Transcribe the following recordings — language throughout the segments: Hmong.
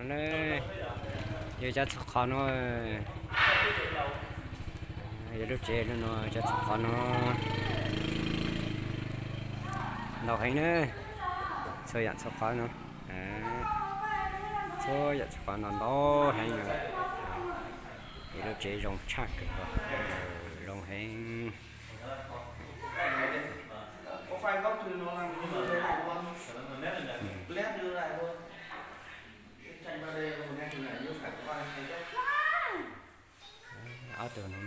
Ne, yog cov txhua qhov no, yog lub tsev no, cov txhua qhov no ntau heev na, txhua yam txhua qhov no, txhua yam txhua qhov no ntau heev no. Yog lub tsev zoo tshaj kawg, zoo heev. Ob tug no,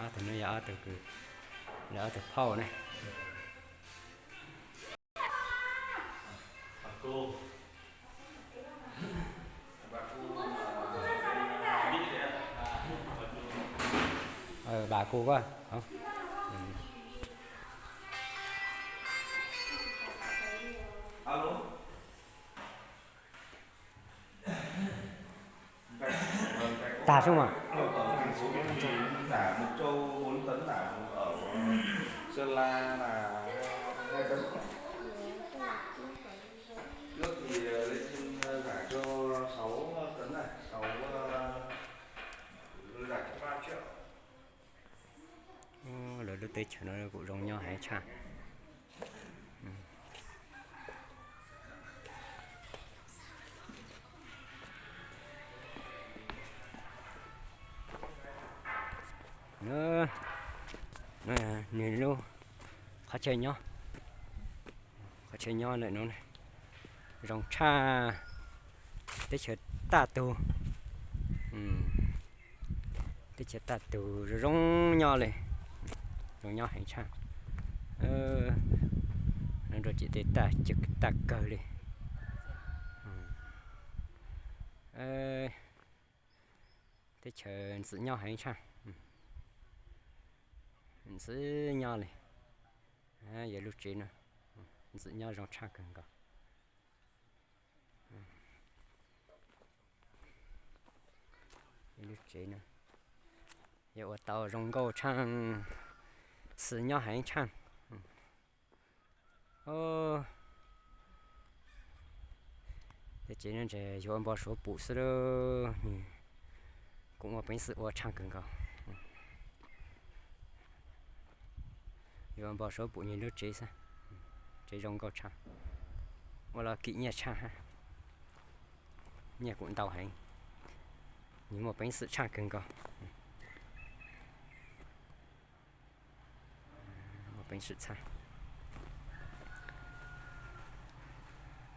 ob tug no yog ob tug kws, yog ob tug phauj ne. Bà cu quá. Tag xwb mas. Xà La là hai tấn. Trước thì lên trên giải cho sáu tấn này, sáu giải cho ba triệu. Lawv lub teb chaws no kuj zoo nyob heev tshaj. Nws lub qhov chaw nyob, qhov chaw nyob ntawm no zoo tshaj. Teb chaws taj tug, teb chaws taj tug zoo zoo nyob li, zoo nyob heev tshaj. Nrog ces tej taj, taj kawg li. Teb chaws ntxim nyob heev tshaj, ntxim nyob li. Yog lub tsev no ntxim nyob zoo tshaj kawg nkaus. Lub tsev no yog ua tau zoo nkauj tshaj, xwm nyob heev tshaj. Tej tsev no ntshe yuav ua npau suav pum xwb lauj, nws kuj muaj peev xwm ua tshaj kawg nkaus. Yuav ua npau suav pum nws lub tsev xwb, tsev zoo nkauj tshaj, ua los kim nyiaj tshaj hab, nyiaj kuj ntau heev, nws muaj peev xwm tshaj kawg nkaus. Muaj peev xwm tshaj,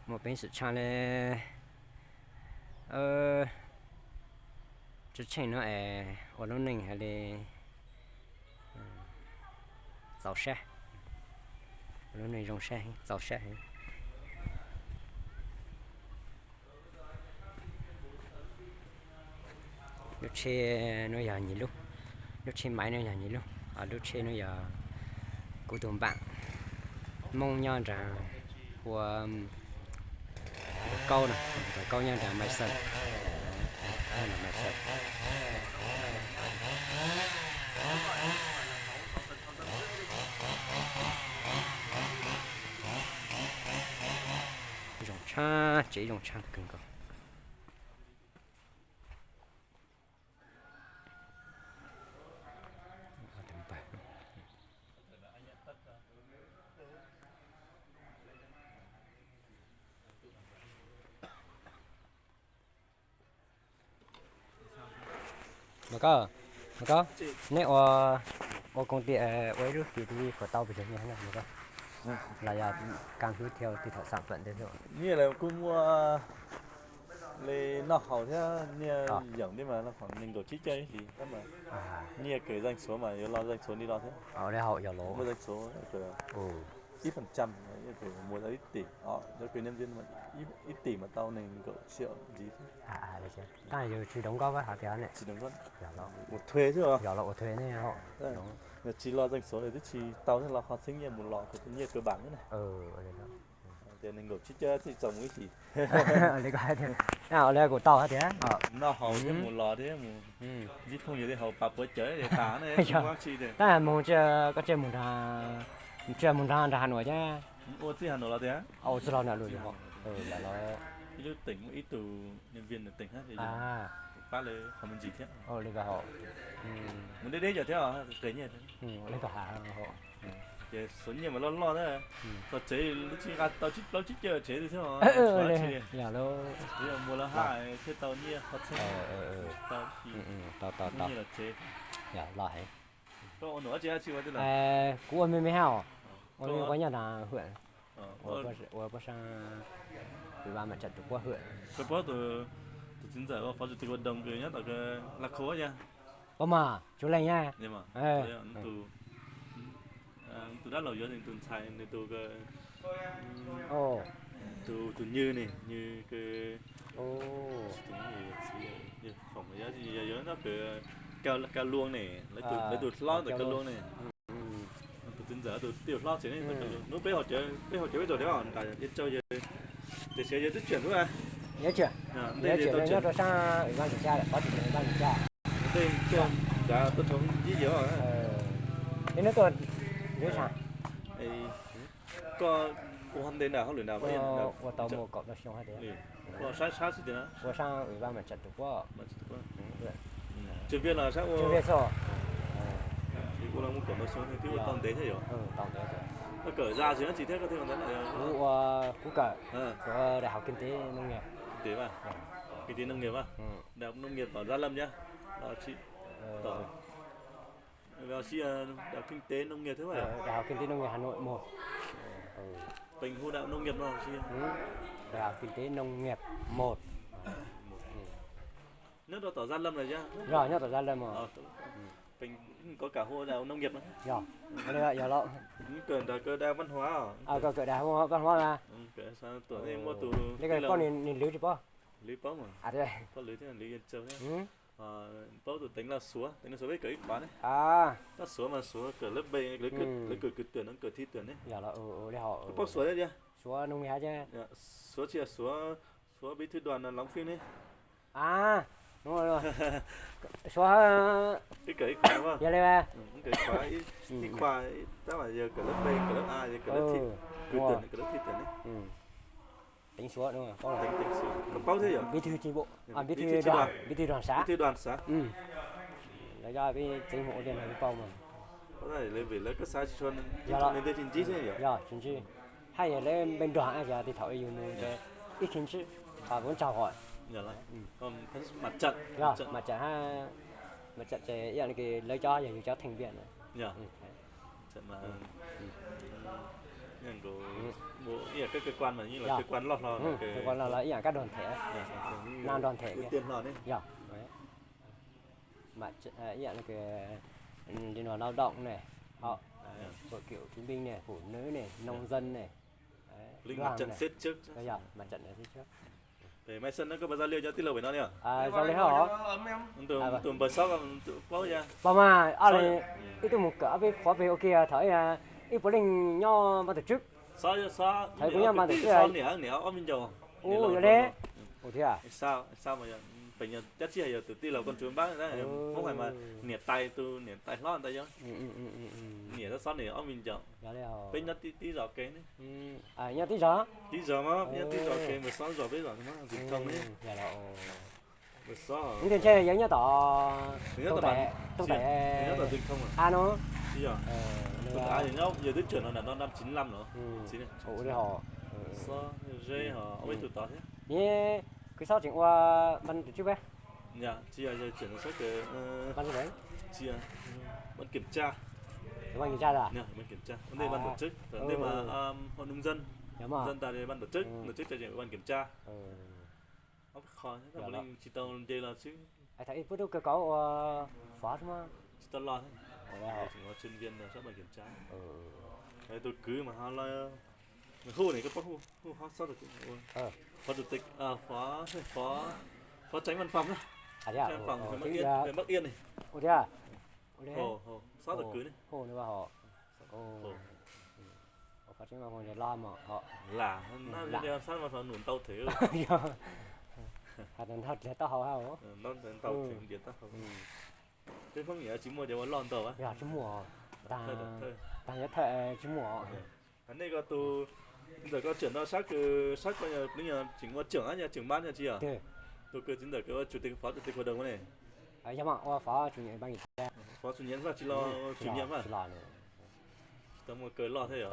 muaj peev xwm tshaj li. Tsis tsheej no es ua lub neej hais li txaus sab, ua lub neej zoo sab heev, txaus sab heev. Lub tsheb no yog nyias lub, lub tsheb maiv no yog nyias lub, lub tsheb no yog kuv tus npam Hmoob nyob nram ua Kaub no, Kaub nyob nram Mai Xeem, Mai Xeem. Zoo tshaj, tsev zoo tshaj kawg nkaus. Mas koj, mas koj, neb ua, ua công ty ua ib lub kỳ thi puas tau pes tsawg nyiaj na mas koj? Los yog căn cứ theo ty thợ sản phẩm thiab? Nyiaj lawv kuj muaj li noj haus thiab nyiaj yoom thiab mas no khoảng nees nkaum tsib caug ib hlis tab mas nyiaj kawm danh số mas yuav lo danh số li no thiab. Muaj danh số ib phần trăm, mus tau ib tim, ib tim mas tau nees nkaum triệu ntxiv thiab. Tsis đóng góp hab tias ne? Ua thuê xwb os. Yog los ua thuê ne. Yog tsis lo danh số lawm twb tsis tau thiab, los qhov txheeb nyiaj mus los kuv tus nyiaj cơ bản xwb na. Tias nees nkaum tsib caug txij txaus mus ib hlis. Li kuv tau hab tias noj haus thiab mus los thiab mus ntsib phooj ywg li haus pas puav cawv tas ne. Tab mus, koj tsiaj mus nrog, tsiaj mus nrog nram Hà Nội thiab. Ua txij Hà Nội los tiag? Ua txij los nram lus, lam los. Lub teem muaj ib tug nhân viên teem hab, pab lawv qhov me ntsis thiab. Mus deb deb cov thiab, qias nyiaj. Ces xuav nyiaj mas loj loj na, txog tsev lub tsis nqa tau tsib plaub tsib caug tsev thiab. Mus lawv haj thiaj tau nyiaj qhov txheeb. Nyiaj los tsev. Koj ua num dab tsi, tsis ua tej los? Kuv ua me me hab os. Ua me me, kuv nyob na hwm. Ua pab sang, ua pab sang ủy ban mặt trận Trung Quốc hwm. Koj paub tus, tus txiv ntxawm uas phó chủ tịch hội đồng nyob tom Laj Khau yog? Paub mas, Tsuv Leej na. Tus dab laug yuav tus ntxhais nws tus, tus, tus Nywg ne, Nywg, Foom, yog nyob pem Kaw Luang ne, lawv tus hlob ntawm Kaw Luang ne. Tus txiv ntxawm tus tij laug hlob tsev ne, hnub peb haus cawv, peb haus cawv peb tau thiab nram Yaj Tsau yawg, tiam sis yawg twb tseem lub, ntej tseem nyob rau sab ủy ban kiểm tra, phó chủ tịch ủy ban kiểm tra. Ntej tuaj nrad tuaj rau ib yawg. Koj ua nte nram hauj lwm nram, ua tau muaj kaum tau xyoo hab tias. Ua sab sab xwb tias na. Ua sab ủy ban mặt trận Trung Quốc. Chuyên viên xwb. Ua los muaj kaum tau xyoo twb ua tau ntev thiab yom. Koj kawm zaj tsis dab tsi thiab koj thiaj ua ntawd? Kuv ua, kuv kawm, kuv ua đại học kinh tế nông nghiệp. Kinh tế nông nghiệp, đại học nông nghiệp tom Gia Lâm thiab. Đại học kinh tế nông nghiệp thiab. Đại học kinh tế nông nghiệp Hà Nội một. Peem hu đại học nông nghiệp no. Đại học kinh tế nông nghiệp một. Nyob rau tom Gia Lâm lawm thiab? Yog, nyob tom Gia Lâm os. Peem koj kam hu đại học nông nghiệp no? Yog, yog los. Kawm nram kawm đại học văn hóa os. Kawm đại học văn hóa na. Tuam nej muaj tus, poj niam nws lwv tsis paub. Lwv paub mas. Poj lwv thiab lwv Yaj Tsau thiab. Paub tus Teev Laj Suav, Teev Laj Suav peb kawm ib qhov ne. Laj Suav mas Suav kawm lab npe, lawv kawm, kawm twm no, kawm thib twm ne. Koj paub Suav thiab tias? Suav tsis yog Suav, Suav bí thư đoàn Lóng Phiêu ne. Suav, peb kawm ib qhov, yog li, kawm ib qhov, ib qhov tab mas yog kawm lab npe, kawm lab a, yog kawm lab thib, kawm twm, kawm lab thib twm ne. Teev Suav, koj paub thiab yog? Bí thư chi bộ, bí thư đoàn, bí thư đoàn xã. Lawv cov peb tsev mus ua liaj no peb paub mas. Lawv vim lawv koj xav tsis tshua, nej tej tsis ntsib xwb yog? Yog tsis ntsib. Haj yog lawv npe nrog ces tej thaum yus mus ces ib tsis ntsib, vuv tsaug hos. Yog, mas tsam hab, mas tsam ces ib yam li lawv cov yog yus cov theej npiam na. Ib yam koj kawg kuas mas yeej los kawg kuas loj hlo, kawg kuas loj hlo ib yam kab nrog them, nrog them tiag hlo ne. Yog, ib yam li no lao động ne, họ, bộ kiểu chiến binh này, phụ nữ này, nông dân này, đoàn này. Yog, mặt trận này. Pem Mai Xaj no koj puas zaj liaj cov tij laug pem no li os? Zaj liaj hab os. Tus npawg Xob paub yog? Paub mas, ib tug mus kawm ob peb qhov pem ua ke thaum ib puas leej nyob ban tổ chức. Thaum kuv nyob ban tổ chức, niam, niam ob me ncaus. Ua yog li. Ua thiab. Pem yog cab tsij hais yog tus tij laug koj tsuv npab, Hmoob hais mas niam tais, tus niam tais hlob ntawd yog. Niam Xob, Xob niam ob me ncaus. Peb nyob tib zos ke ne. Nyob tib zos? Tib zos mas, peb nyob tib zos ke, npawg Xob zos peb zos mas Zim Thoo ne. Npawg Xob, ntshe yog nyob tom, nyob tom Zim Thoo a no. Tsis yog, yog twb tseem no, nram no năm chín lăm no. Xob Zeb ho ob peb tug tod thiab. Kwv Xob tseem ua ban tổ chức peb. Tsis yog, yog tseem Xob kawm, tsis yog, ban kiểm tra. Ban kiểm tra, ua ntej ban tổ chức, ua ntej mas hội nông dân, dân tas ban tổ chức, tổ chức tseem ban kiểm tra. Ob qho, tsis tau nce los xwb. Thaum ib puab tub kawg kov ua phov xwb mas. Tsis tau los, tseem ua chuyên viên sab ban kiểm tra. Tus kwv mas ho los, hu ne, koj paub hu, hu ho xob tus kwv ua phó chủ tịch, phó, phó, phó tránh văn phòng na. Tránh văn phòng huyện Bắc Yên, huyện Bắc Yên ne. Hu thiab. Xob tus kwv ne. Phó tránh văn phòng los mas ho. Lam, xob văn phòng num ntau them. Ntau them ntiav taub hau. Peb Hmoob nyiam tsis muaj cov ua loj ntau. Yog tsis muaj, tag nyob thawj tsis muaj. Nej ko tus, Txiv ntxawm koj tseem nrog sab kws sab koj yog pleev yog tseem ua tseem ab yog tseem mab yog tsi os? Tus kws txiv ntxawm kws ua tsum tes phov tes khuv daws ua ne? Yog mas ua phov tsum nyiam ban kis. Phov tsum nyiam mas tsis los tsum nyiam mas. Tsis tau muaj kaw loj thiab yog?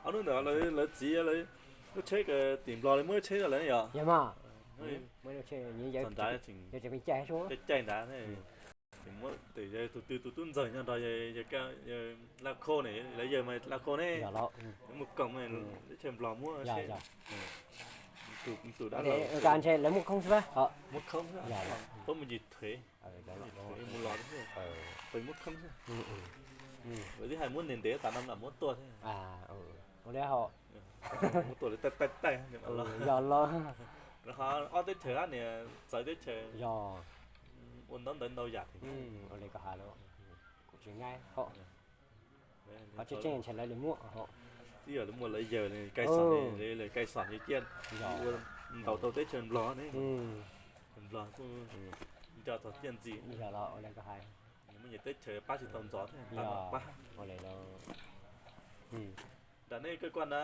Ob hnub ntawd lawv txiv lub tsheb kws tim Nplog lawv muab tsheb rau lawv yog? Yog mas. Txog nrad caij caij nrad. Tseem muab tes yawg tus twg tus tub ntxawg nyob nrog yawg Laj Khau ne, lawv yawg mas Laj Khau ne. Muaj koom teb chaws Nplog muab tsheb. Tus dab laug ntshe lawv muaj khoob xwb. Muab khoob xwb, puab mus yig thuev, mus los xwb, pes muab khoob xwb. Lawv twb hais muab ntev ntev tas no lam muab tuaj thiab. Muab tuaj lawv taij taij taij. Yog los, qhov ob teb chaws ab niag txawv teb chaws, yog ua ntau ntawv ntau yam. Ua li koj hais los, kuv tsis nqaij hauv. Qhov tseeb tseeb ntshe lawv li muaj hauv. Twb yog lawv muaj lawv yawg Kai Xom, lawv Kai Xom yawg ciaj ua ntaus tau teb chaws Nplog ne. Nplog kuj nco txog ciaj ntxim. Yog los ua li koj hais, muaj nyias teb chaws pab tsis tau ntxov thiab, pab pab. Ua li los, nram nej kawg koj na,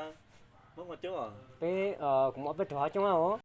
Hmoob ua coob os? Peb, kuv muaj peb rau hauv coob os.